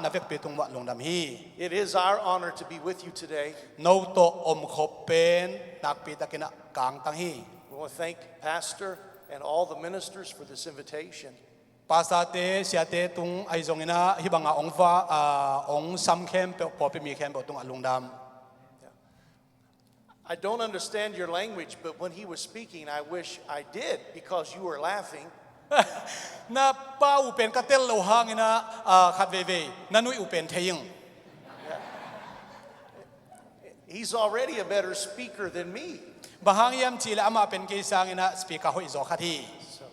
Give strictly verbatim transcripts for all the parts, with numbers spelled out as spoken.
na vekpi tungah lungdam hi. It is our honor to be with you today. No tawh omkhop pen nakpi takin ah kangtang hi. We want to thank Pastor and all the ministers for this invitation. Pastor te, siate tung ahi zongin ah hih banga ong va, ah, ong sam khempeuh, pawlpi mi khempeuh tungah lungdam. I don't understand your language, but when he was speaking, I wish I did, because you were laughing. Na pau pen ka tel lo hangin ah, ah, khat veivei na nuih uh pen thei ing. He's already a better speaker than me. Bang hang hiam cihleh amah pen kei sangin ah speaker hoih zaw khat hi. So,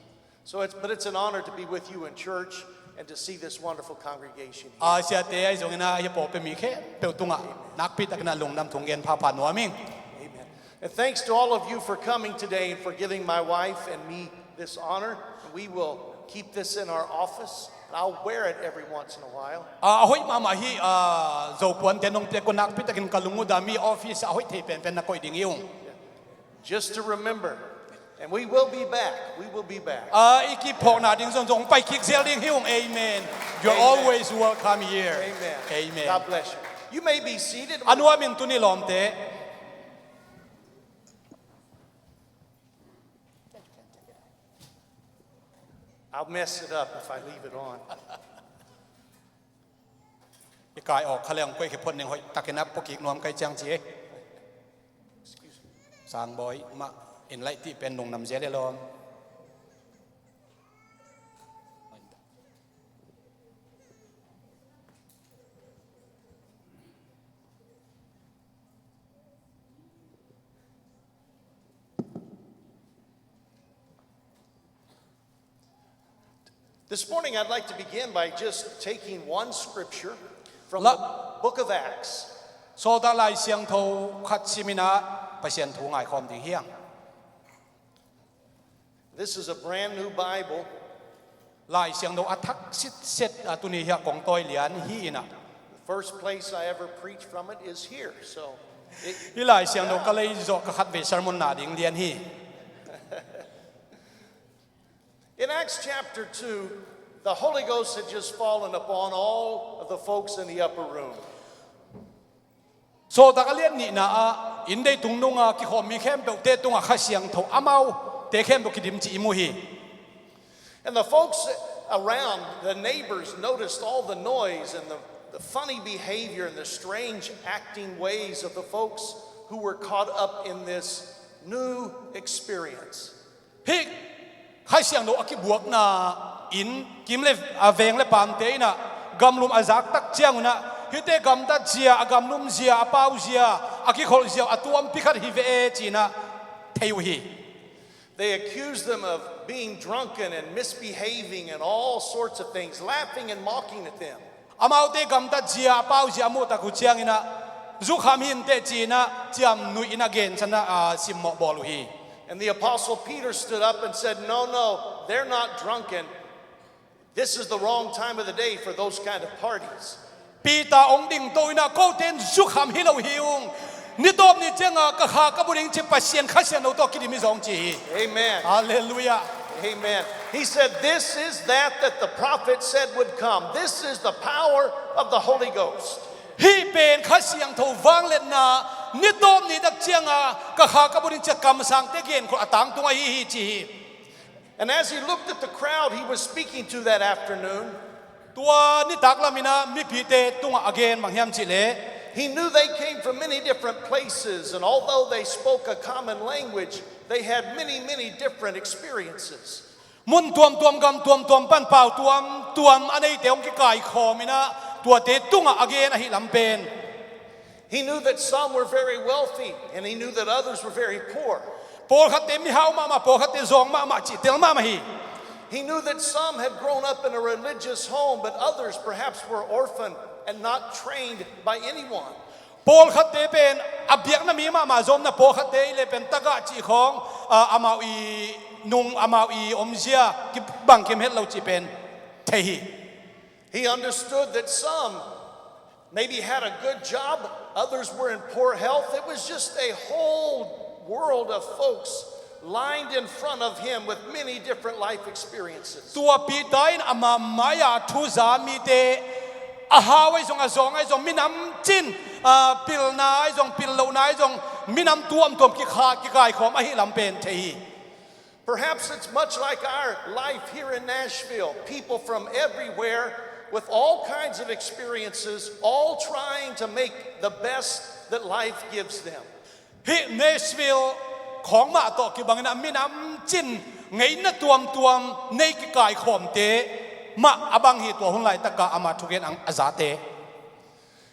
so it's, but it's an honor to be with you in church and to see this wonderful congregation here. Ah, siate ahi zongin ah hih pawlpi mi khempeuh tungah nakpi takin ah lungdam thungen phapha nuam ing. Amen. And thanks to all of you for coming today and for giving my wife and me this honor. We will keep this in our office, and I'll wear it every once in a while. Ah, a hoih mahmah hi, ah, Zopuan te nong pia ko nakpi takin ka lung uh da, mi office a hoih thei penpen na koih ding hi ung. Just to remember, and we will be back. We will be back. Ah, i kiphawkna ding zongzong pai kik zel ding hi ung. Amen. You're always welcome here. Amen. Amen. God bless you. You may be seated. A nuam in tuni lawmte. I'll mess it up if I leave it on. I kai awk kha leng koi khi phot ning, hoih takin a pua kik nuam kai ciang ci e. Sangbawi mah in laih tih pen nung nam zel e lawm. This morning, I'd like to begin by just taking one scripture from the book of Acts. Sawltak Lai Siangtho khat simin ah Pasian thu ngaikhawm ding hi hang. This is a brand new Bible. Lai Siangtho a thak sitset a tuni hi a kong tawi lian hi in ah. The first place I ever preached from it is here. So it, hi Lai Siangtho ka lei zawh ka khatvei sermon na ding lian hi. In Acts chapter two, the Holy Ghost had just fallen upon all of the folks in the upper room. Sawltak a lian nihna ah inn deitung nunga kikhawm mi khempeuhte tungah Kha Siangtho amaute khempeuh kidim cih i mu hi. And the folks around, the neighbors, noticed all the noise and the, the funny behavior and the strange acting ways of the folks who were caught up in this new experience. Hih Kha Siangtho a kibuakna in kim le, a veng le paamte in ah gamlum a zak tak ciangun ah, hihte gamtat zia, a gamlum zia, a pau zia, a kikholh zia uh a tuampi khat hi ve e ci-in ah thei uh hi. They accused them of being drunken and misbehaving and all sorts of things, laughing and mocking at them. Amaute gamtat zia, a pau zia a muh tak uh ciangin ah, zukham hi inteh ci-in ah ciamnuih in a gensan ah, ah, simmawh bawl uh hi. And the Apostle Peter stood up and said, "No, no, they're not drunken. This is the wrong time of the day for those kind of parties." Peter hong dingto in ah, "Kote in zukham hi lo hi ung. Ni tawp ni cianga ka kha ka bu ding ci Pasian Kha Siangtho tawh kidim hi zong," ci hi. Amen. Halleluiah. Amen. He said, "This is that that the prophet said would come. This is the power of the Holy Ghost." Hih pen Kha Siangtho vangliatna, ni tawp ni tak cianga ka kha ka bu ding ci a kamsangte genkholh a tangtung ahi hi ci hi. And as he looked at the crowd he was speaking to that afternoon, tua nitak lamin ah mipite tungah a gen bang hiam cihleh, he knew they came from many different places, and although they spoke a common language, they had many, many different experiences. Mun tuamtuam, gam tuamtuam pan pau tuamtuam a neite hong kikaikhawm in ah tuate tungah a gen ahi lam pen. He knew that some were very wealthy, and he knew that others were very poor. Pawlkhatte mihau mahmah, pawlkhatte zawng mahmah cih tel mahmah hi. He knew that some had grown up in a religious home, but others perhaps were orphaned and not trained by anyone. Pawlkhatte pen a biakna mi mahmah, zawmna pawlkhatte i le pen tagah cih khawng, ah, amau i nung, amau i omzia kibang kim het lo cih pen thei hi. He understood that some maybe had a good job, others were in poor health. It was just a whole world of folks lined in front of him with many different life experiences. Tua Peter in ama mai-a thuza mite A hau ahi zong, a zawng ahi zong, minam cin, ah, pilna ahi zong, pil lohna ahi zong, minam tuamtuam kikha, kikaikhawm ahi lam pen thei hi. Perhaps it's much like our life here in Nashville. People from everywhere with all kinds of experiences, all trying to make the best that life gives them. Hih Nashville khawng mah tawh kibangin a minam cin ngeina tuamtuam nei kikaikhawmte mah a bang hi. Tua hun laitaka ama thugen ang a zate.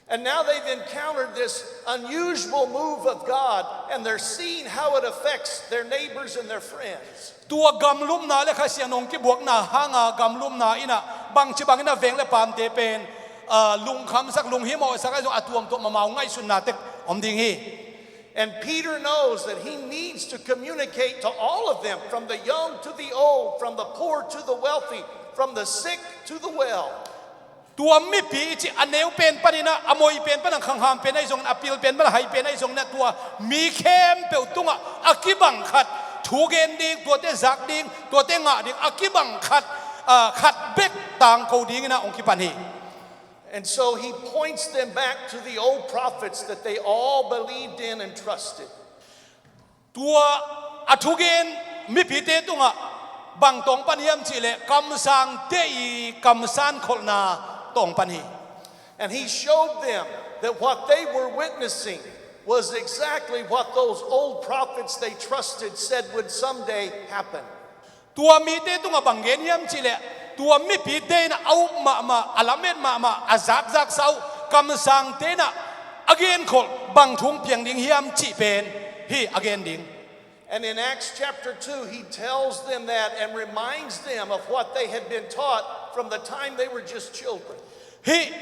And now they've encountered this unusual move of God, and they're seeing how it affects their neighbors and their friends. Tua gamlumna le Kha Siangtho kibuakna hanga gamlumna in a bangci bangin a veng le paamte pen, ah, lungkhamsak, lunghimawhsak ahi zong a tuamtuam amau ngaihsutna tek om ding hi. And Peter knows that he needs to communicate to all of them, from the young to the old, from the poor to the wealthy, from the sick to the well. Tua mipi i cih a neu pen panin a, a moi pen pan a, khangham pen ahi zongin, a pil pen pan a, hai pen ahi zongin a, tua mi khempeuh tungah a kibang khat thu gen ding, tuate zak ding, tuate ngah ding, a kibang khat, ah, khat bek tangko dingin a hong kipan hi. And so he points them back to the old prophets that they all believed in and trusted. Tua a thugen mipite tungah bang tawh hong pan hiam cihleh kamsangte i kamsan kholhna tawh hong pan hi. And he showed them that what they were witnessing was exactly what those old prophets they trusted said would someday happen. Tua mite tungah bang gen hiam cihleh, tua mipite in a up mahmah, a lamet mahmah, a zakzaksa uh kamsangte in a genkholh bang thu hong piang ding hiam cih pen hih a gen ding. And in Acts chapter two, he tells them that and reminds them of what they had been taught from the time they were just children. Hih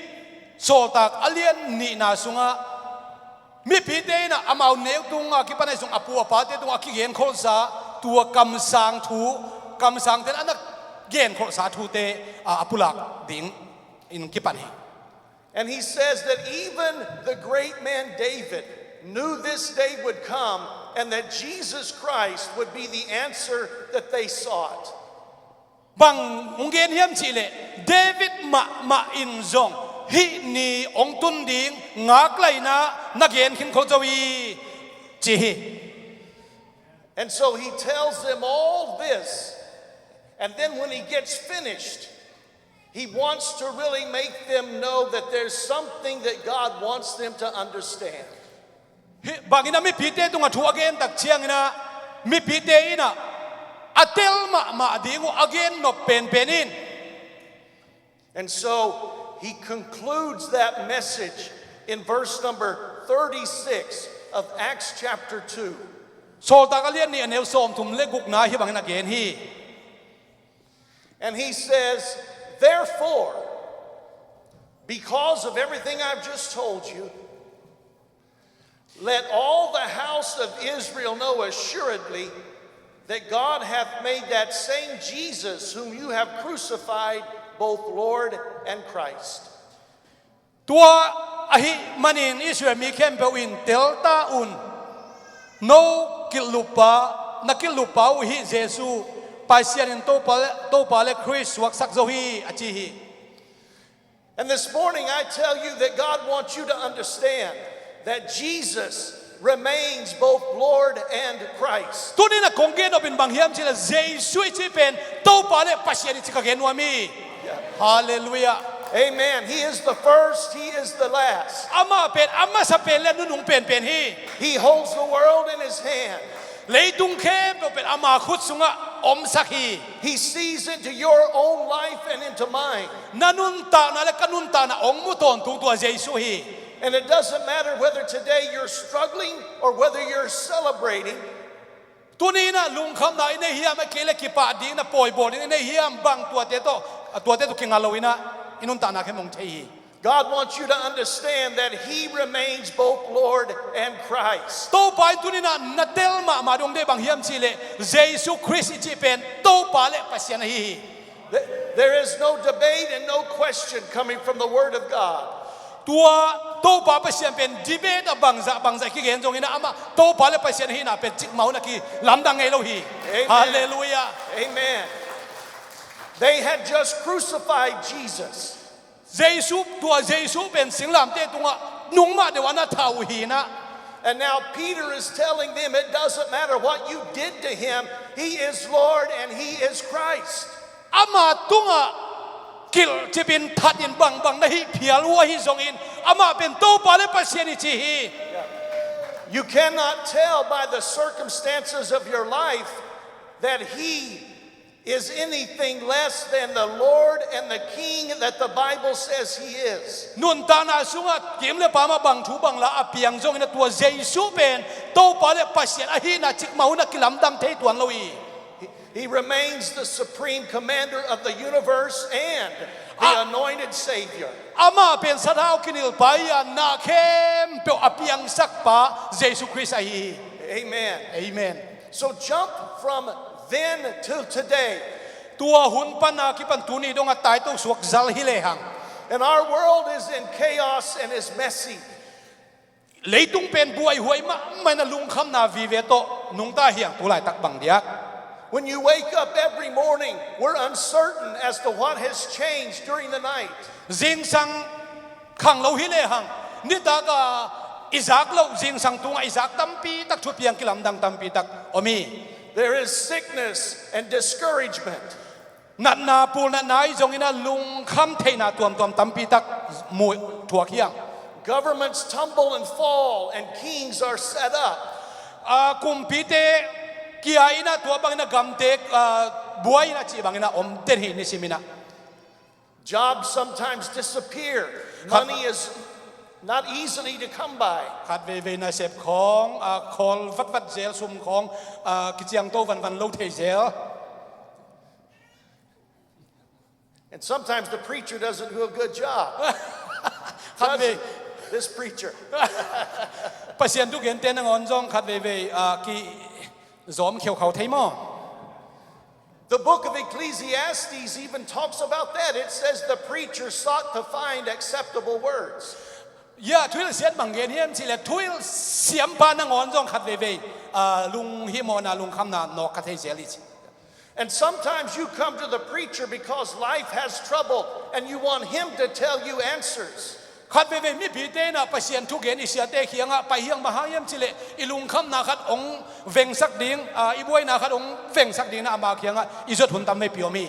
Sawltak a lian nihna sungah mipite in a amau neu tungah kipan ahi zong a pu a pate tungah a kigenkholhsa tua kamsang thu, kamsangte in a na genkholhsa thute a, a pulak dingin kipan hi. And he says that even the great man David knew this day would come and that Jesus Christ would be the answer that they sought. Bang hong gen hiam cihleh, David mahmah in zong hih ni hong tun ding ngaklaina na gen khin khol zo hi, ci hi. And so he tells them all this, and then when he gets finished, he wants to really make them know that there's something that God wants them to understand. Hih bangin a mipite tungah thu a gen tak ciangin a mipite in a a tel mahmah ding uh a gen nop penpen in. And so he concludes that message in verse number thirty-six of Acts chapter two. Sawltak a lian nih a neu sawmthum le gukna hih bangin a gen hi. And he says, "Therefore, because of everything I've just told you, let all the house of Israel know assuredly that God hath made that same Jesus whom you have crucified both Lord and Christ." Tua ahih manin Israel mi khempeuh in telta un, no kilhlupa, na kilhlupa uh hih Jesu, Pasian in Topa le, Topa le Khrist suaksak zo hi, a ci hi. And this morning I tell you that God wants you to understand that Jesus remains both Lord and Christ. Tuni-in a kong gen nop in bang hiam cihleh, Jesu i cih pen Topa le Pasian i ci ka gen nuam hi. Yeah. Halleluiah. Amen. He is the first, he is the last. Amah pen a masa pen le a nunung penpen hi. He holds the world in his hand. Leitung khempeuh pen ama khut sungah omsak hi. He sees into your own life and into mine. Na nuntakna le ka nuntakna hong mu tawntung tua Jesu hi. And it doesn't matter whether today you're struggling or whether you're celebrating. Tuni-in a lungkhamna i nei hiam, a kei le kipah ding, na pawi bawl ding i nei hiam, bang tuate tawh, tuate tawh kinga lo-in a i nuntakna khempeuh hong thei hi. God wants you to understand that he remains both Lord and Christ. Topa in tuni-in a na tel mahmah ding hong deih bang hiam cihleh, Jesu Khrist i cih pen Topa le Pasian ahi hi. Th-, there is no debate and no question coming from the Word of God. Tua Topa Pasian pen debate a bangzah bangzah kigen zongin a, amah Topa le Pasian ahihna pen cikmah hun a kilamdang ngei lo hi. Amen. Halleluiah. Amen. They had just crucified Jesus. Jesu, tua Jesu pen singlamteh tungah nungmah deuh a na thah uh hi na. And now Peter is telling them, "It doesn't matter what you did to him, he is Lord and he is Christ." Ama tungah kilhcipin thatin bangbang na hih phial uh ahi zongin, amah pen Topa le Pasian hi ci hi. You cannot tell by the circumstances of your life that he is anything less than the Lord and the King that the Bible says he is. Nuntakna sungah kim le pam ah bang thu bang la a piang zongin a tua Jesu pen Topa le Pasian ahihna cikmah hun a kilamdang thei tuan lo hi. He remains the supreme commander of the universe and the anointed Savior. Amah pen sathau kinilpa hi a, na khempeuh a piangsakpa Jesu Khrist ahi hi. Amen. Amen. So jump from then till today. Tua hun pan a kipan tuni dong a taito suak zal hi lehang. And our world is in chaos and is messy. Leitung pen buaihuai mahmah in a lungkhamna vive tawh nungta hi hang tu laitak bang diak. When you wake up every morning, we're uncertain as to what has changed during the night. Zingsang khanglo hi lehang, nitak a i zak loh zingsang tungah i zak tampi tak thupiang kilamdang tampi tak om hi. There is sickness and discouragement. Natna, pulnatna ahi zongin a lungkham theihna tuamtuam tampi tak mu thuak hi hang. Governments tumble and fall, and kings are set up. A, kumpite kia in a tua bangin a gamte, a, buai in a cih bangin a om den hi nisim in a. Jobs sometimes disappear. Khat- Money is not easily to come by. Khat veivei nasep khawng, a, khawl vatvat zel, sum khawng, a, kiciangto vanvan lo thei zel. And sometimes the preacher doesn't do a good job. Khat vei. Doesn't this preacher? Pasian thugente nangawn zong khat veivei, a, kizawm kheukhau thei maw? The book of Ecclesiastes even talks about that. It says the preacher sought to find acceptable words. Ya, thuhilhsiat bang gen hiam cihleh, thuhilhsiampa nangawn zong khat veivei, a, lunghimawhna, lungkhamna nawk kha thei zel hi ci. And sometimes you come to the preacher because life has trouble and you want him to tell you answers. Khat veivei mipite in a Pasian thugen i siate kiangah pai hi hang, bang hang hiam cihleh i lungkhamna khat hong vengsak ding, a, i buaina khat hong vengsak ding in a ama kiangah i zuat hun tamveipi om hi.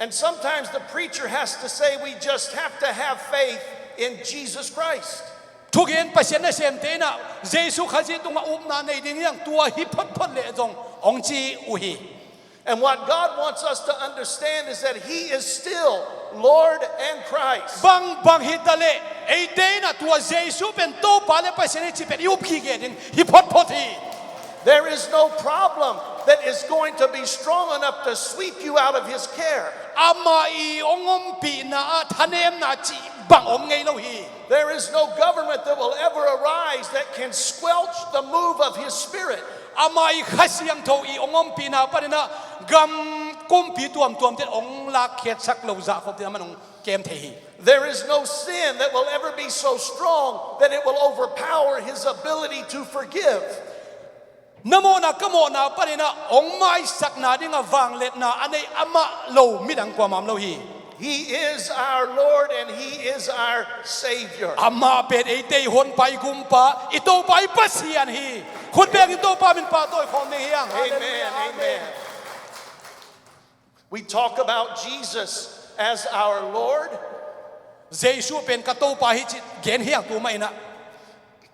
And sometimes the preacher has to say, "We just have to have faith in Jesus Christ." Thugen Pasian nasemte in a Jesu Khazih tungah upna nei ding hi hang, tua hi photphot leh zong hong ci uh hi. And what God wants us to understand is that he is still Lord and Christ. Bangbang hi taleh, eite in a tua Jesu pen Topa le Pasian hi cih pen i up gige ding hi photphot hi. There is no problem that is going to be strong enough to sweep you out of his care. Amah i hong ompihna ah thanemna cih bang om ngei lo hi. There is no government that will ever arise that can squelch the move of his spirit. Amah i Kha Siangtho i hong ompihna panin a gam kumpi tuamtuamte in hong lakkhiatsak lo zah khop ding a man hong kem thei hi. There is no sin that will ever be so strong that it will overpower his ability to forgive. Na mawhna ka mawhna panin a hong maisakna ding a vangliatna a nei amah lo midang kuamah om lo hi. He is our Lord and he is our Savior. Amah pen eite i Honpa, i Gumpa, i Topa, i Pasian hi. Khut bengin Topa min pahtawi khawm ding hi hang. Amen, amen. We talk about Jesus as our Lord. Jesu pen ka Topa hi cih gen hi hang tu mah in a.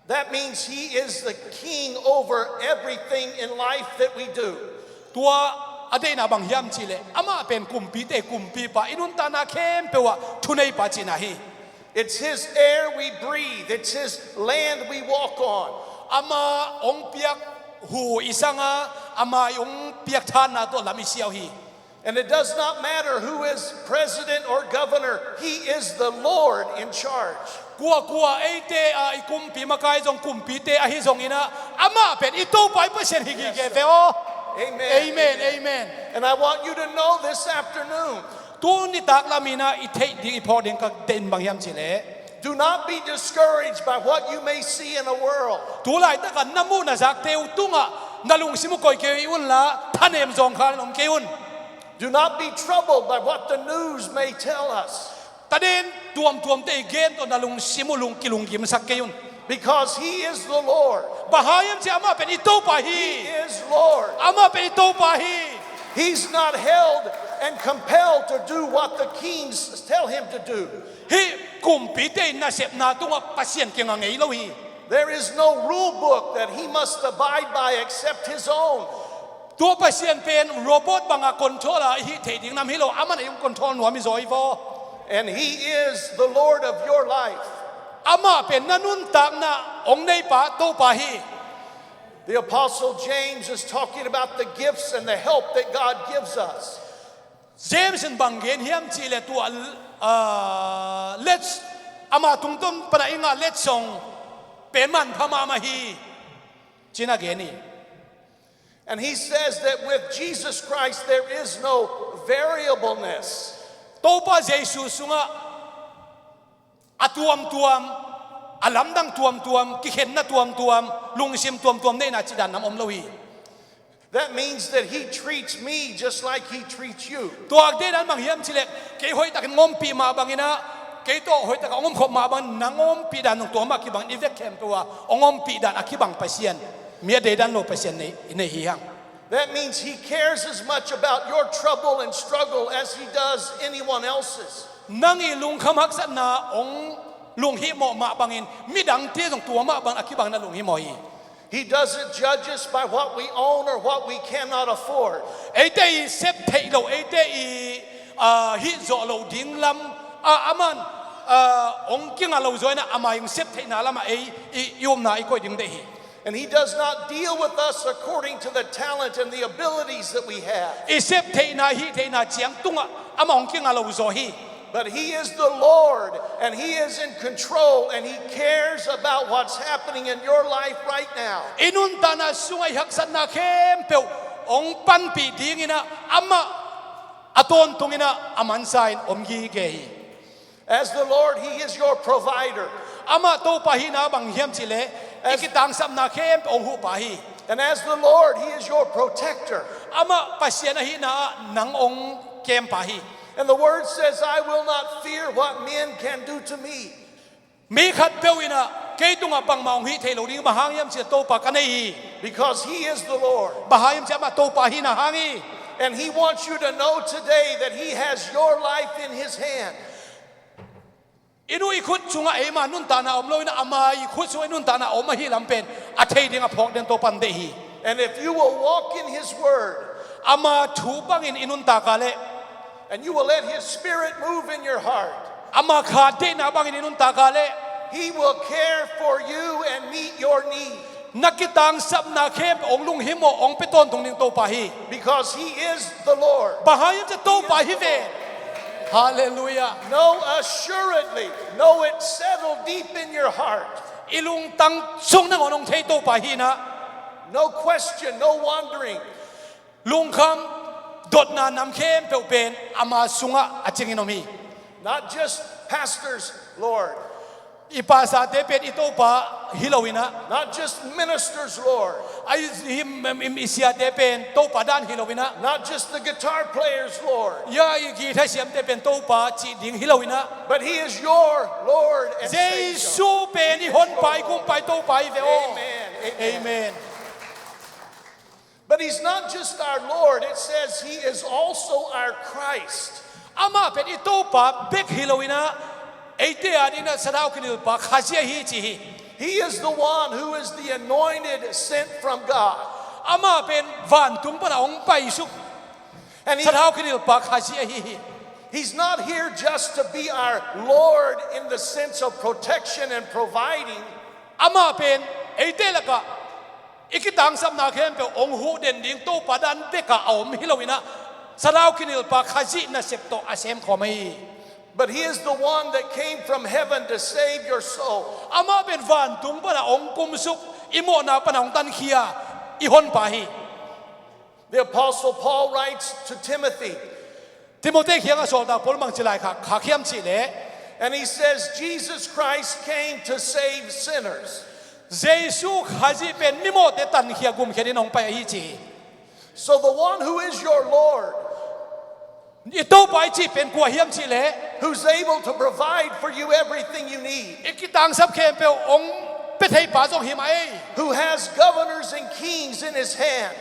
That means he is the king over everything in life that we do. Tua a deihna bang hiam cihleh, amah pen kumpite kumpipa, i nuntakna khempeuh ah thuneipa cihna hi. It's his air we breathe. It's his land we walk on. Ama hong piak hu i sang a, ama hong piak thanna tawh lam i siau hi. And it does not matter who is president or governor, he is the Lord in charge. Kuakua eite a i kumpi makai zong kumpite ahi zongin a, amah pen i Topa i Pasian hi gige ve aw. Amen. Amen, amen. And I want you to know this afternoon. Tu nitak lamin a i theih ding, i phawk ding ka deih bang hiam cihleh, do not be discouraged by what you may see in a world. Tu laitak a na muh na zakte uh tungah na lungsim uh koih kei un la, thanem zawngkhal in om kei un. Do not be troubled by what the news may tell us. Taden tuamtuamte i gen tawh na lungsim uh lung kilunggimsak kei un. Because he is the Lord. Bang hang hiam cih leh amah pen i Topa hi. He is Lord. Amah pen i Topa hi. He's not held and compelled to do what the kings tell him to do. Hih kumpite in nasepna tungah Pasian kinga ngei lo hi. There is no rule book that he must abide by except his own. Tua Pasian pen robot bangah control a i hih theih ding nam hi lo, amah in ei hong control nuam hi zaw hi vaw. And he is the Lord of your life. Amah pen na nuntakna hong neipa Topa hi. The Apostle James is talking about the gifts and the help that God gives us. James in bang gen hiam cih leh tua, ah, let, ama tungtawn pana i ngah letsong pen manpha mahmah hi, ci-in a gen hi. And he says that with Jesus Christ there is no variableness. Topa Jesu sungah a tuamtuam, a lamdang tuamtuam, kikhenna tuamtuam, lungsim tuamtuam neihna cih dan nam om lo hi. That means that he treats me just like he treats you. Tua deihdan bang hiam cih leh kei hoihtakin hong ompih mah bangin ah, kei tawh hoihtakin hong omkhop mah bangin nang hong ompih dan zong tua mah kibangin i vek khempeuh ah hong ompih dan a kibang Pasian, mi a deihdan lo Pasian nei, i nei hi hang. That means he cares as much about your trouble and struggle as he does anyone else's. Nang i lungkham haksatna hong lunghimawh mah bangin midangte zong tua mah bangin a kibang na lunghimawh hi. He doesn't judge us by what we own or what we cannot afford. Eite i sep theih loh, eite i, ah, hih zawh loh ding lam, ah, aman, ah, hong kinga lo zaw in ah ama i hong sep theihna lamah ei i, i upna i koih ding deih hi. And he does not deal with us according to the talent and the abilities that we have. I sep theihna, hih theihna ciang tungah amah hong kinga lo zaw hi. But he is the Lord, and he is in control, and he cares about what's happening in your life right now. I nuntakna sungah i haksatna khempeuh hong panpih dingin ah amah a tawntungin ah a mansa in om gige hi. As the Lord, he is your provider. Amah Topa hihna bang hiam cih leh i kitangsapna khempeuh hong huhpa hi. And as the Lord, he is your protector. Amah Pasian ahihna ah nang hong kempa hi. And the word says, "I will not fear what men can do to me." Mi khatpeuh in ah kei tungah bangmah hong hih thei lo ding, bang hang hiam cih leh Topa ka nei hi. Because he is the Lord. Bang hang hiam cih leh amah Topa ahihna hang hi. And he wants you to know today that he has your life in his hand. I nu i khut sungah eima nuntakna om lo in ah ama i khut sungah i nuntakna om ahih lam pen a thei ding a phawk den Topa in deih hi. And if you will walk in his word, ama thu bangin i nuntak a leh, and you will let his spirit move in your heart, ama kha deihna bangin i nuntak a leh, he will care for you and meet your need. Na kitangsapna khempeuh hong lunghimawh, hong pia tawntung ding Topa hi. Because he is the Lord. Bang hang hiam cih leh Topa hi ve. Hallelujah. Know assuredly, know it settled deep in your heart. I lungtang sung nangawn hong thei Topa hi in ah. No question, no wandering. Lungkham dotna nam khempeuh pen ama sungah a cingin om hi. Not just pastors, Lord. I pastorte pen i Topa hi lo in ah. Not just ministers, Lord. A i, i, i, i siate pen Topa dan hi lo in ah. Not just the guitar players, Lord. Ya, i guitar siamte pen Topa cih ding hi lo in ah. But he is your Lord and Savior. Jesu pen i Honpa, i Kumpa, i Topa hi ve aw. Amen. Amen. Amen. But he's not just our Lord, it says he is also our Christ. Amah pen i Topa bek hi lo in ah, eite adingin ah sathau kinilpa Khazih ahi ci hi. He is the one who is the anointed sent from God. Amah pen vantung pana hong paisuk, and he, sathau kinilpa Khazih ahi hi. He's not here just to be our Lord in the sense of protection and providing. Amah pen eite lakah i kitangsapna khempeuh hong huh den ding Topa dan bekah a om hi lo in ah, sathau kinilpa Khazih nasep tawh a semkhawm ahi hi. But he is the one that came from heaven to save your soul. Amah pen vantung pana hong kumsuk, i mawhna pana hong tankhia i Honpa hi. The Apostle Paul writes to Timothy. Timothy kiangah sawltak Paul bangci laikhak hiam cih leh, and he says, "Jesus Christ came to save sinners." Jesu Khazih pen mimawhte tankhia gumkhia dingin hong pai ahi ci hi. So the one who is your Lord, I Topa i cih pen kua hiam cih leh, who's able to provide for you everything you need, i kitangsap khempeuh hong pia thei pa zong hi mah ei. Who has governors and kings in his hand.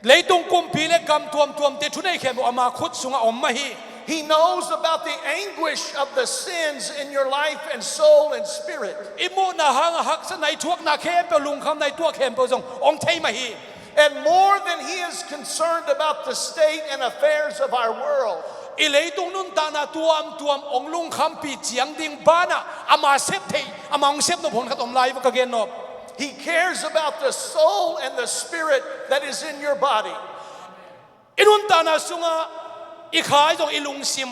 Leitung kumpi le gam tuamtuamte thunei khempeuh ama khut sungah om mah hi. He knows about the anguish of the sins in your life and soul and spirit. I mawhna hanga haksatna i thuakna khempeuh, lungkhamna i tuah khempeuh zong hong thei mah hi. And more than he is concerned about the state and affairs of our world, i leitung nuntakna tuamtuam hong lungkhampih ciang ding banah ama sep theih, ama hong sep nop hun khat om lai va ka gen nop. He cares about the soul and the spirit that is in your body. I nuntakna sungah i kha ahi zong i lungsim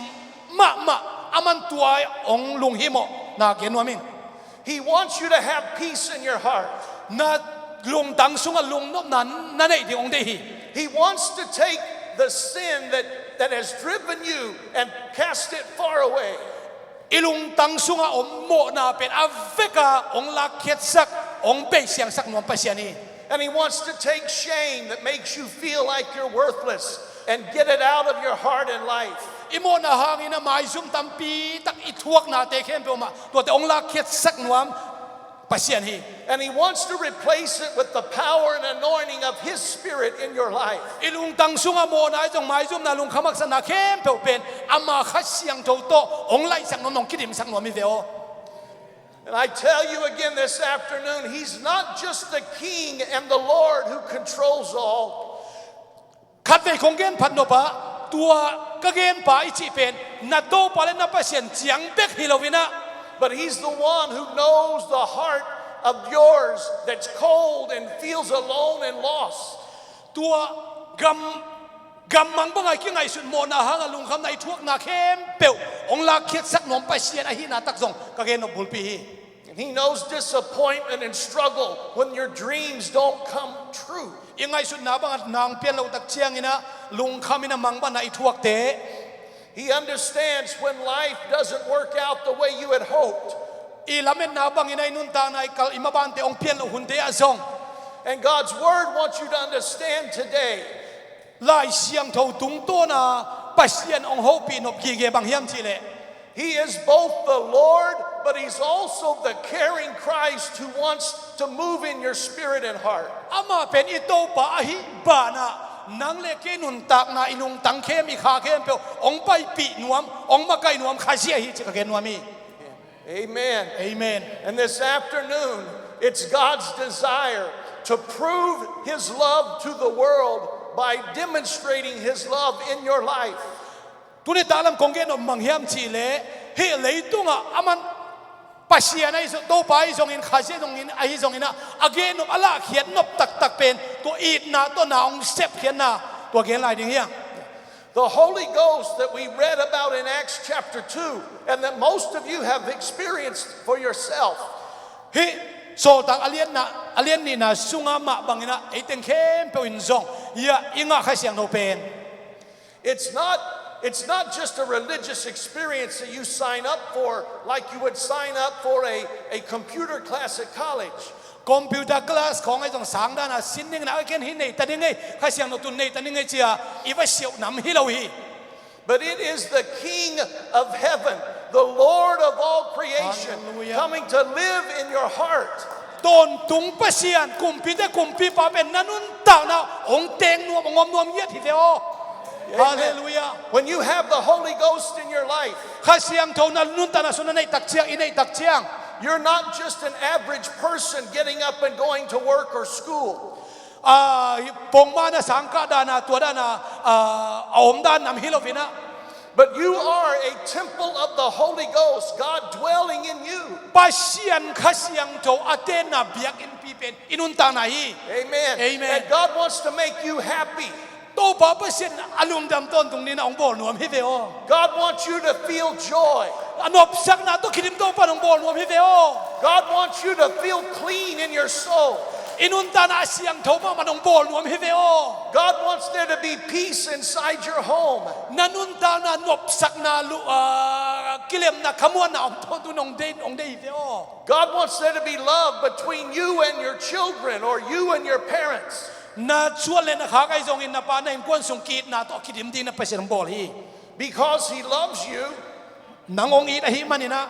mahmah a man tua hong lunghimawh na gen nuam ing. He wants you to have peace in your heart. Na lungtang sungah lungnopna na neih ding hong deih hi. He wants to take the sin that, that has driven you and cast it far away. I lungtang sungah om mawhna pen a veka hong lakkhiatsak, hong beisiangsak nuam Pasian hi. And he wants to take shame that makes you feel like you're worthless and get it out of your heart and life. I mawhna hangin a maizum tampi tak i thuaknate khempeuh mah tuate hong lakkhiatsak nuam Pasian hi. And he wants to replace it with the power and anointing of his spirit in your life. I lungtang sungah mawhna ahi zong, maizumna, lungkham haksatna khempeuh pen ama Kha Siangtho tawh hong laihsak nuam, hong kidimsak nuam hi ve aw. And I tell you again this afternoon, he's not just the king and the Lord who controls all. Khatvei kong gen phat nop ah, tua ka gen pa i cih pen na Topa le na Pasian ciang bek hi lo in ah, but he's the one who knows the heart of yours that's cold and feels alone and lost. Tua gam, gammang banga i kingaihsut mawhna hanga lungkhamna i thuakna khempeuh hong lakkhiatsak nuam Pasian ahihna tak zong ka gen nop bulpi hi. And he knows disappointment and struggle when your dreams don't come true. I ngaihsutna bangah na hong pian loh tak ciangin ah lungkham in ah mangbatna i thuakte. He understands when life doesn't work out the way you had hoped. I lametna bangin ah i nuntakna i kal, i mabante hong pian loh hunte ah zong. And God's word wants you to understand today. Lai Siangtho tungtawna Pasian hong hopih nop gige bang hiam cih leh, he is both the Lord, but he's also the caring Christ who wants to move in your spirit and heart. Amah pen i Topa ahih banah nang le kei nuntakna, i lungtang khem, i kha khempeuh hong paipih nuam, hong makaih nuam Khazih ahi cih ka gen nuam hi. Amen. Amen. And this afternoon, it's God's desire to prove his love to the world by demonstrating his love in your life. Tuni taklam kong gen nop bang hiam cih leh, hih leitungah a man Pasian ahi zong, Topa ahi zongin, Khazih ahi zongin, ahi zongin ah, a gen nop, a lahkhiat nop taktak pen tua itna tawh na hong sepkhiatna, tua gen lai ding hi hang. The Holy Ghost that we read about in Acts chapter two, and that most of you have experienced for yourself. Hih Sawltak a lianna, a lian nihna sungah mah bangin ah ei teng khempeuh in zong, ya, i ngah Kha Siangtho pen. It's not, it's not just a religious experience that you sign up for, like you would sign up for a, a computer class at college. Computer class khawng ahi zong sang dana sin dingin ah, a ken hih nei ta ding ei, Kha Siangtho tun nei ta ding ei ci-a i va siauh nam hi lo hi. But it is the King of heaven, the Lord of all creation, Hallelujah, coming to live in your heart. Tawntung Pasian, kumpite kumpipa pen na nuntakna hong teng nuam, hong om nuam ngiat hi ve aw. Amen. Hallelujah. When you have the Holy Ghost in your life, Kha Siangtho na nuntakna sung na neih tak ciang, i neih tak ciang, you're not just an average person getting up and going to work or school. Ah, pongmana, sangkah dana, tua dana, ah, a om dan nam hi lo in ah. But you are a temple of the Holy Ghost, God dwelling in you. Pasian Kha Siangtho a tenna biakinnpi pen i nuntakna hi. Amen. Amen. And God wants to make you happy. Topa Pasian a lungdam tawntung dingin ah hong bawl nuam hi ve aw. God wants you to feel joy. A nopsakna tawh kidim Topa in hong bawl nuam hi ve aw. God wants you to feel clean in your soul. I nuntakna a siangtho mahmah in hong bawl nuam hi ve aw. God wants there to be peace inside your home. Na nuntakna nopsakna, lu-, ah, kilemna, khamuanna om tawntung in hong deih, hong deih hi ve aw. God wants there to be love between you and your children or you and your parents. Na suan le na khak ahi zongin na pa na innkuan sung ki-itna tawh kidim dingin ah Pasian hong bawl hi. Because he loves you. Nang hong it ahih manin ah.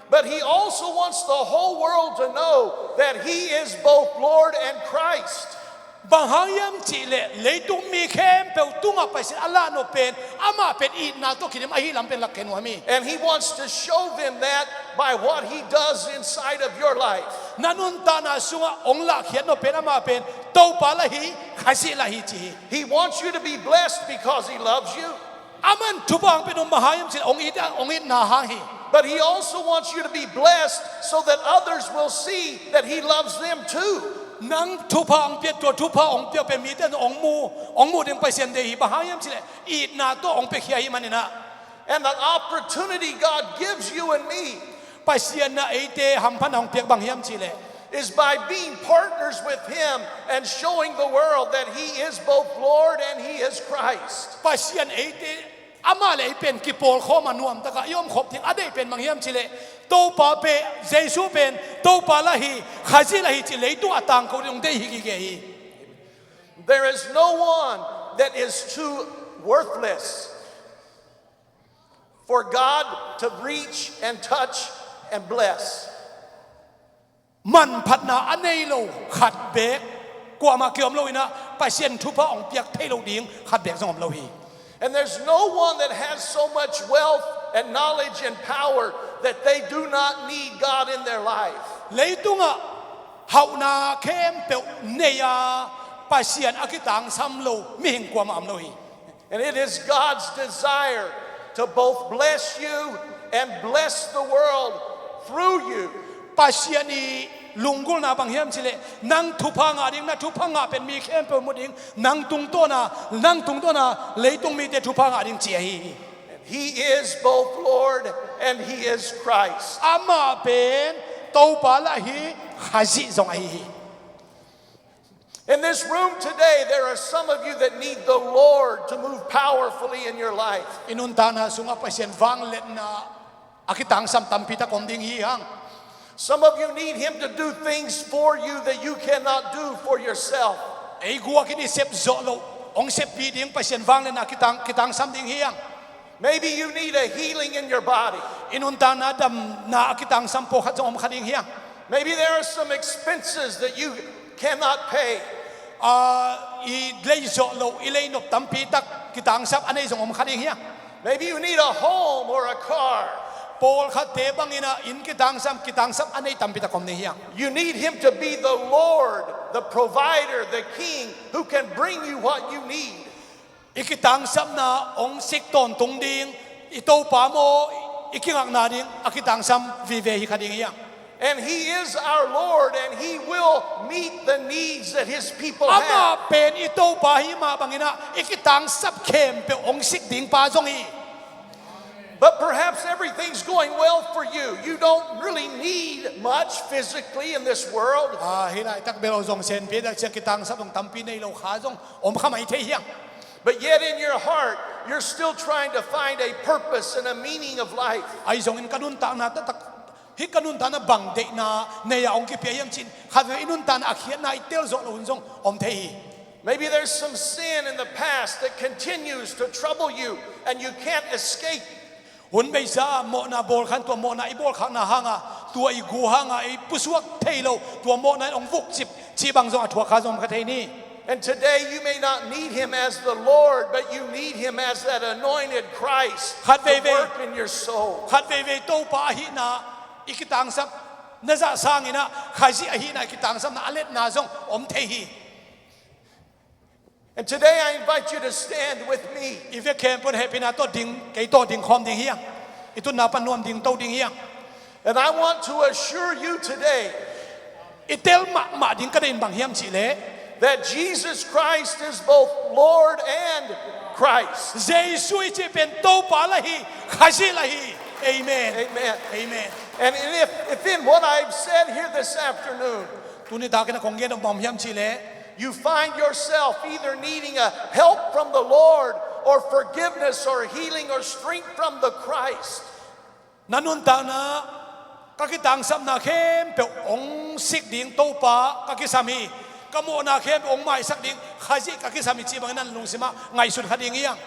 But he also wants the whole world to know that he is both Lord and Christ. Bang hang hiam cih leh leitung mi khempeuh tungah Pasian a lahnop pen, amah pen itna tawh kidim ahih lam pen lak kei nuam hi. And he wants to show them that by what he does inside of your life. Na nuntakna sungah hong lahkhiat nop pen, amah pen Topa lah hi, Khazih lah hi ci hi. He wants you to be blessed because he loves you. Aman thupha hong pia nung bang hang hiam cih leh hong it, hong itna hang hi. But he also wants you to be blessed so that others will see that he loves them too. Nang thupha hong piak, tua thupha hong piak pen mite in hong mu, hong muh ding Pasian deih hi. Bang hang hiam cih leh itna tawh hong piakhia ahih manin ah. And the opportunity God gives you and me Pasian in ah eite hamphatna hong piak bang hiam cih leh, is by being partners with him and showing the world that he is both Lord and he is Christ. Pasian eite, amah leh ei pen kipawlkhawm a nuamtak a i omkhop ding a deih pen bang hiam cih leh, Topa pen, Jesu pen Topa lah hi, Khazih lah hi cih leitung a tangko ding hong deih hi gige hi. There is no one that is too worthless for God to reach and touch and bless. Manphatna a nei lo khat beek kuamah kiom lo in ah, Pasian thupha hong piak thei lo ding khat beek zong om lo hi. And there's no one that has so much wealth and knowledge and power that they do not need God in their life. Leitungah hauhna khempeuh nei-a Pasian a kitangsam lo mihing kuamah om lo hi. And it is God's desire to both bless you and bless the world through you. Pasian i lunggulhna bang hiam cih leh, nang thupha ngah ding, na thupha ngah pen mi khempeuh mu ding, nang tungtawn a, nang tungtawn a leitung mite thupha ngah ding ci ahi hi. He is both Lord and he is Christ. Amah pen Topa lah hi, Khazih zong ahi hi. In this room today, there are some of you that need the Lord to move powerfully in your life. I nuntakna sungah Pasian vangliatna a kitangsam tampi tak om ding hi hang. Some of you need him to do things for you that you cannot do for yourself. Ei guakin i sep zawh loh hong seppih ding Pasian vangliatna kitang, kitangsam ding hi hang. Maybe you need a healing in your body. I nuntakna damna a kitangsam pawlkhat zong om kha ding hi hang. Maybe there are some expenses that you cannot pay. Ah, i lei zawh loh, i lei nop tampi tak kitangsam a nei zong om kha ding hi hang. Maybe you need a home or a car. Pawlkhatte bangin ah inn kitangsam, kitangsam a nei tampi tak om ding hi hang. You need him to be the Lord, the provider, the king who can bring you what you need. I kitangsapna hong sik tawntung ding, i Topa maw, i kingakna ding a kitangsam vive hi kha ding hi hang. And he is our Lord, and he will meet the needs that his people have. Amah pen i Topa hi mah bangin ah i kitangsap khempeuh hong sik ding pa zong hi. But perhaps everything's going well for you. You don't really need much physically in this world. Ah, hih laitak bel zong senpi tak ciang kitangsap zong tampi nei lo kha zong om kha mai thei hi hang. But yet in your heart, you're still trying to find a purpose and a meaning of life. Ahi zongin ka nuntakna taktak, hih ka nuntakna bang deihna nei-a hong kipia hiam ci-in khatvei i nuntakna a khiatna i tel zawh loh hun zong om thei hi. Maybe there's some sin in the past that continues to trouble you and you can't escape. Hun beisa mawhna bawl kha in, tua mawhna i bawlkhakna hanga, tua i gu hanga ei pusuak thei lo, tua mawhna in hong vukcip cih bang zong a thuak kha zong om kha thei ni. And today you may not need him as the Lord, but you need him as that anointed Christ to work in your soul. Khat veivei Topa ahihna i kitangsap na zah sangin ah Khazih ahihna i kitangsapna a letna zong om thei hi. And today I invite you to stand with me. I vek khempeuh in hehpihna tawh ding, kei tawh ding khawm ding hi hang. I tutna pan nuam ding to ding hi hang. And I want to assure you today, i tel mahmah ding ka deih in bang hiam cih leh, that Jesus Christ is both Lord and Christ. Jesu i cih pen Topa lah hi, Khazih lah hi. Amen. Amen. Amen. And if, if in what I've said here this afternoon, tuni takin a kong gen om hiam cih leh, you find yourself either needing a help from the Lord or forgiveness or healing or strength from the Christ. Na nuntakna, ka kitangsapna khempeuh hong sik ding Topa ka kisam hi. Ka mawhna khempeuh hong maisak ding Khazih ka kisam hi cih bangin na lungsimah ngaihsut kha ding hi hang.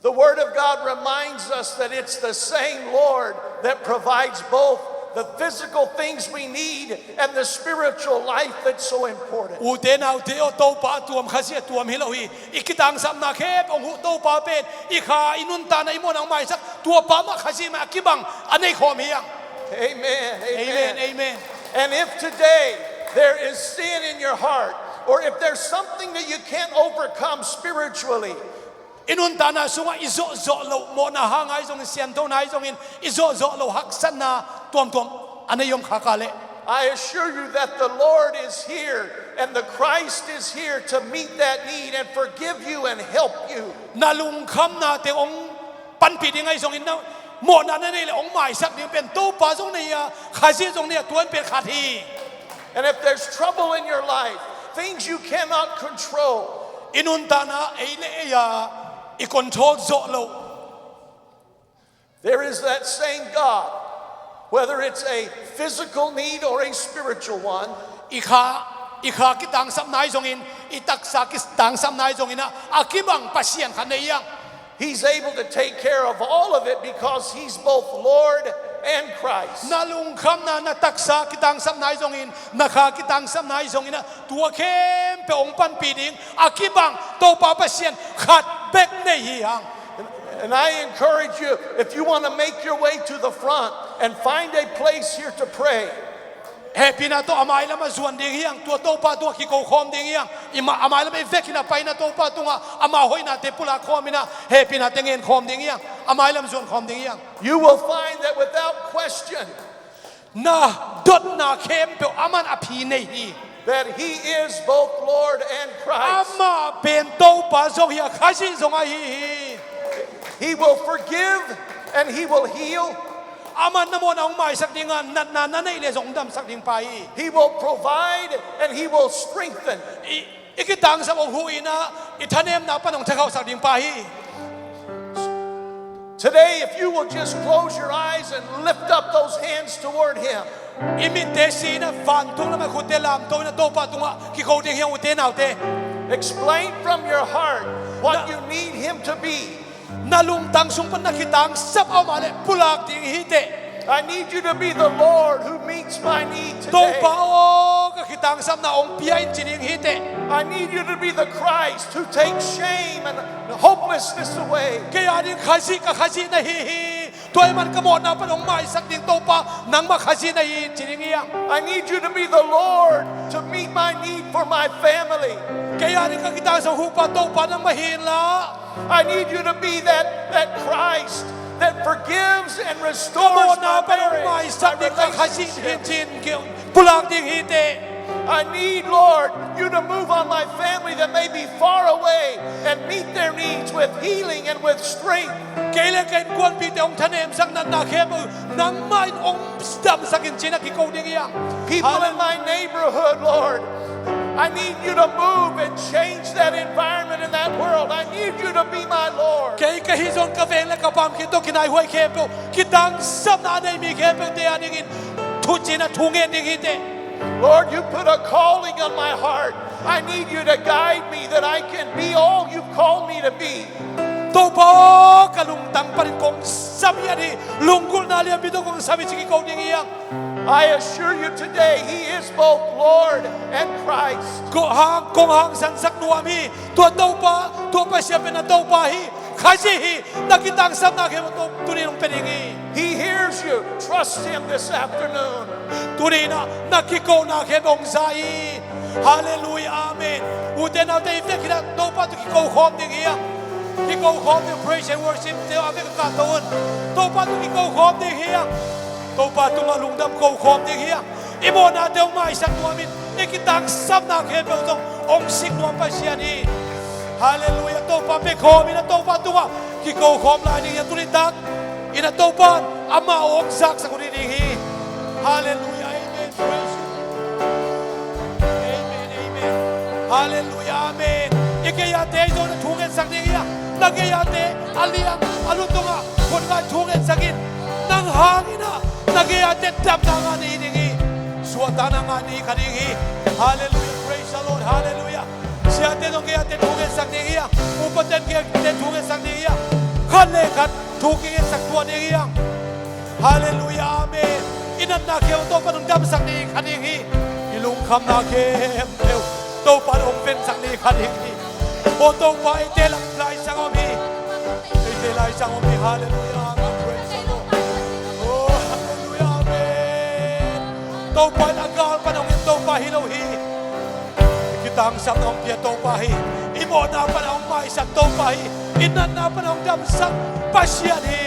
The Word of God reminds us that it's the same Lord that provides both the physical things we need and the spiritual life that's so important. Ute naute aw, Topa a tuam, Khazih a tuam hi lo hi. I kitangsapna khempeuh hong huh Topa pen i kha, i nuntakna, i mawhna hong maisak, tuapa mah Khazih mah a kibang a nei khawm hi hang. Amen. Amen. Amen. And if today there is sin in your heart, or if there's something that you can't overcome spiritually, i nuntakna sungah i zawhzawh loh, mawhna hang ahi zongin, sianthona ahi zongin, i zawhzawh loh haksatna tuamtuam a nei om kha kha leh, I assure you that the Lord is here and the Christ is here to meet that need and forgive you and help you. Na lungkhamnate hong panpih ding ahi zongin, na mawhna na neih leh hong maisak ding pen Topa zong na hi a, Khazih zong na hi a, tua in pen khat hi. And if there's trouble in your life, things you cannot control, i nuntakna ei le ei a i control zawh loh, there is that same God, whether it's a physical need or a spiritual one. I kha, i kha kitangsapna ahi zongin, i taksa kitangsapna ahi zongin ah, a kibang Pasian khat na hi hang. He's able to take care of all of it because he's both Lord and Christ. Na lungkhamna, na taksa kitangsapna ahi zongin, na kha kitangsapna ahi zongin ah, tua khempeuh hong panpih ding a kibang Topa Pasian khat bek na hi hang. And I encourage you, if you want to make your way to the front and find a place here to pray, hehpihna tawh a mailam ah zuan ding hi hang, tua Topa tungah kiko khawm ding hi hang. I ma-, a mailam i vekin a pai-in ah Topa tungah ama hoihnate pulak khawm in ah, hehpihnate ngen khawm ding hi hang, a mailam zuan khawm ding hi hang. You will find that without question, na dotna khempeuh aman a phi nei hi. That he is both Lord and Christ. Amah pen Topa zong hi a, Khazih zong ahi hi. He will forgive and he will heal. Aman na mawhna hong maisak ding a, natna na neih leh zong hong damsak ding pa hi. He will provide and he will strengthen. I, i kitangsap hong huh in ah, i thanemna pan hong thakhauhsak ding pa hi. Today, if you will just close your eyes and lift up those hands toward him. I mitte si in ah, vantung lamah khutte lamto in ah, Topa tungah kiko ding hi hang, ute naute. Explain from your heart what you need him to be. Na lungtang sung pan na kitangsap a om a leh pulak ding hi teh. I need you to be the Lord who meets my need today. Topa aw, ka kitangsapna hong pia in ci ding hi teh. I need you to be the Christ who takes shame and hopelessness away. Kei a ding Khazih, ka Khazih na hi hi. Tua ahih man ka mawhna pan hong maisak ding Topa, nangmah Khazih na hi, ci ding hi hang. I need you to be the Lord to meet my need for my family. Kei a ding ka kitangsap huhpa Topa nangmah hi inla. I need you to be that, that Christ that forgives and restores my marriage, my relationship. Ka mawhna pan hong maisak ding ka Khazih hi in ci-in kei pulak ding hi teh. I need, Lord, you to move on my family that may be far away and meet their needs with healing and with strength. Kei le ka innkuanpihte hong thanemsak natna khempeuh nangmah in hong damsak in ci-in ah kiko ding hi hang. People in my neighborhood, Lord, I need you to move and change that environment in that world. I need you to be my Lord. Kei ka hih zong ka veng le ka pamkhin tawh kinaihuai khempeuh, kitangsapna a nei mi khempeuhte a dingin thu ci-in ah thu ngen ding hi teh. Lord, you put a calling on my heart. I need you to guide me that I can be all you've called me to be. Topa aw, ka lungtang panin kong sam hi a, lunggulhna lianpi tawh kong sam hi ci-in kiko ding hi hang. I assure you today, he is both Lord and Christ. Kong hang, kong hangsansak nuam hi. Tua Topa, tua Pasian pen na Topa hi, Khazih hi, na kitangsapna khempeuh tuni-in hong pia ding hi. He hears you. Trust him this afternoon. Tuni-in ah na kikona khempeuh hong za hi. Halleluiah, amen. Ute naute, i vekin ah Topa tawh kiko khawm ding hi hang. Kiko khawm ding, praise and worship te a vek a kahto un. Topa tawh kiko khawm ding hi hang. Topa tungah lungdam ko khawm ding hi hang. I mawhnate hong maisak nuam in, i kitangsapna khempeuh zong hong sik nuam Pasian hi. Halleluiah. Topa pia khawm in ah Topa tungah kiko khawm lai ding hi a, tuni tak in ah Topa in amah hong zaksak uh ding hi. Halleluiah. Amen. Praise you. Amen. Amen. Halleluiah. Amen. I gei-ate zong na thungetsak ding hi a, na gei-ate a liang a lu tungah khut ngai thungetsak in. Nang hangin ah na gei-ate damna ngah na hi ding hi. Suahtakna ngah na hi kha ding hi. Halleluiah. Praise the Lord. Halleluiah. Siate zong gei-ate thungetsak ding hi a, upate in gei-ate thungetsak ding hi a, Khat le khat thu kingetsak tuah ding hi hang. Halleluiah, amen. I natna khempeuh Topa in hong damsak ding hi, kha ding hi. I lungkhamna khempeuh Topa in hong vensak ding hi, kha ding hi. Aw Topa, eite lam laisang om hi. Eite laisang om hi. Halleluiah, amen. Praise the Lord. Oh, halleluiah, amen. Topa in a gal pan hong en Topa hi lo hi. I kitangsapna hong pia Topa hi. I mawhna pan hong maisak Topa hi. I natna pan hong damsak Pasian hi.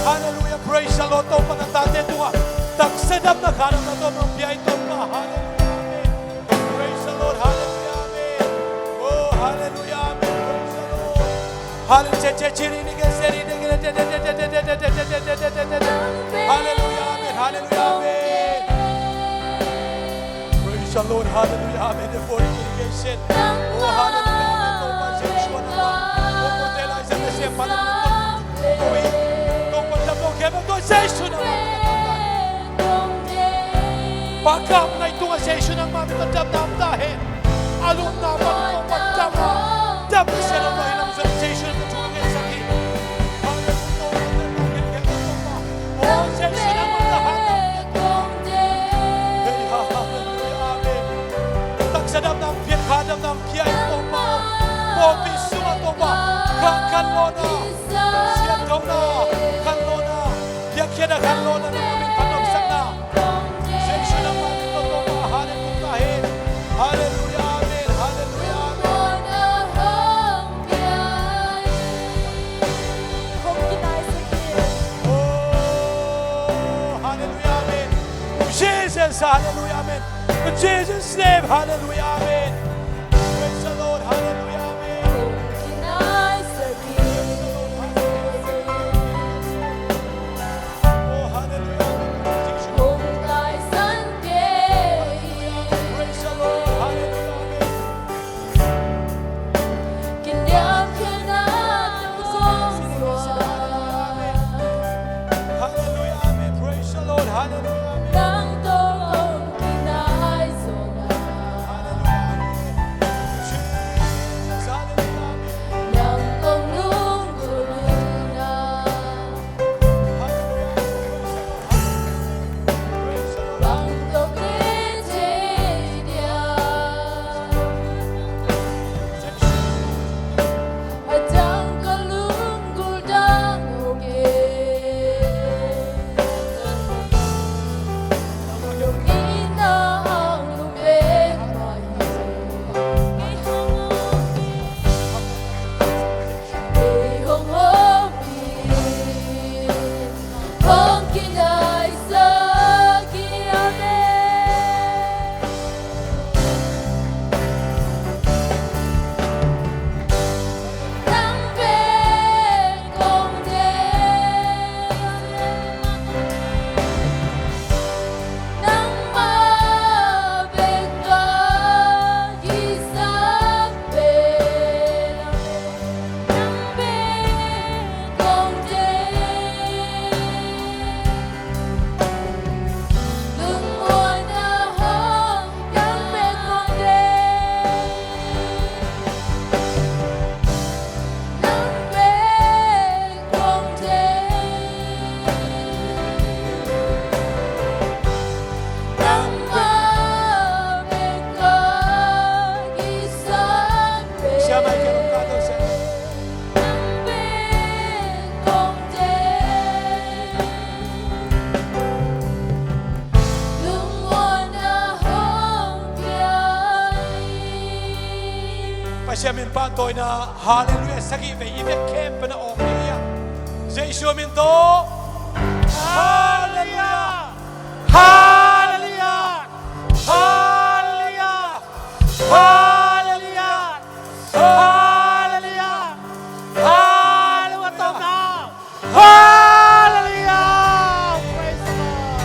Halleluiah, praise the Lord. Topa na tate tungah taksa damna, kha damna Topa hong pia hi Topa. Halleluiah, amen. Praise the Lord. Halleluiah, amen. Oh, halleluiah, amen. Praise the Lord. Halleluiah, amen. Halleluiah, amen. Praise the Lord. Halleluiah, amen. The fourth dedication. Oh, halleluiah, amen. Topa Jesu na ma. Oh, ko te lai sa na se pa na. Ko i. Topa dam lo ke ma ko Jesu na ma. Pakam ngai tunga Jesu nangmah min tawh damna om ta hen. A lupna pan Topa dam a, dam a sia lo hi lam zong Jesu nangmah thu ngen sak hi. Aw Jesu nangmah na han. Hei ha, halleluiah, amen. Taksa damna hong pia, kha damna hong pia hi Topa. Pawlpi sungah Topa, kha kan lawna, siangthona kan lawna, biakpiakna kan lawna, nangmah min phattuamsakna. Jesu nangmah min tawh Topa, halleluiah, amen, halleluiah, amen. Oh, halleluiah, amen. Jesus, halleluiah, amen. In Jesus' name, halleluiah, amen. Praise the Lord, halleluiah, amen. Oh, hallelujah. Praise the Lord. Hallelujah. Hallelujah. Praise the Lord. Hallelujah. Hallelujah. Jesus. Hallelujah. Pasian min pahtawina, hallelujah, sagih vei i bek khempeuh na awk hi a. Jesu min tawh. Hallelujah. Hallelujah. Hallelujah. Hallelujah. Hallelujah. Hallelujah. Tawpna. Hallelujah. Praise the Lord.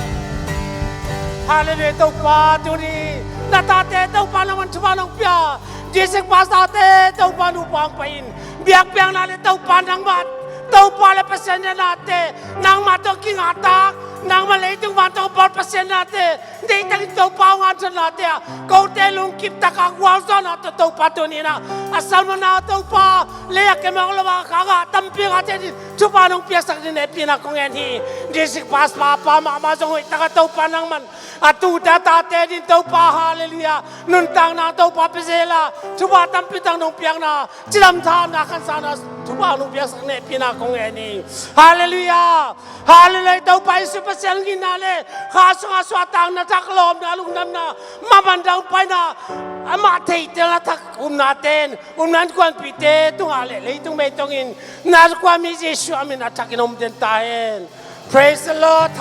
Hallelujah. Topa tuni na tate Topa nangman thupha nong pia. District pastor te Topa nupa hong pai in. Biakpiakna le Topa nangmah, Topa le Pasian nate, nangmah tawh kingatak, nangmah leitung vantawng pawl Pasian nate, Deihtakin Topa hong hanthawnate ah kote lungkim taka gualzawhna tawh Topa tuni-in ah a salmana Topa lei a kemawk lo a ka ngah tampi ngahte adingin thupha nong piaksak dingin hehpihna kong ngen hi. District pastor pa mahmah zong hoih taka Topa nangman a tute a tate adingin Topa, halleluiah, nuntakna Topa pia zel a, thupha tampi tak nong piakna, cidam thahatna khansakna thupha nong piaksak dingin hehpihna kong ngen hi. Halleluiah. Halleluiah. Topa Jesuh Pasian nginna le kha sungah suahtakna thak lawmna lungdamna, maman dang paina, amah theihtelna thak upnate in upna innkuanpihte tungah le leitung meitongin na kua mi Jesuh a min a thakin om den ta hen. Praise the Lord.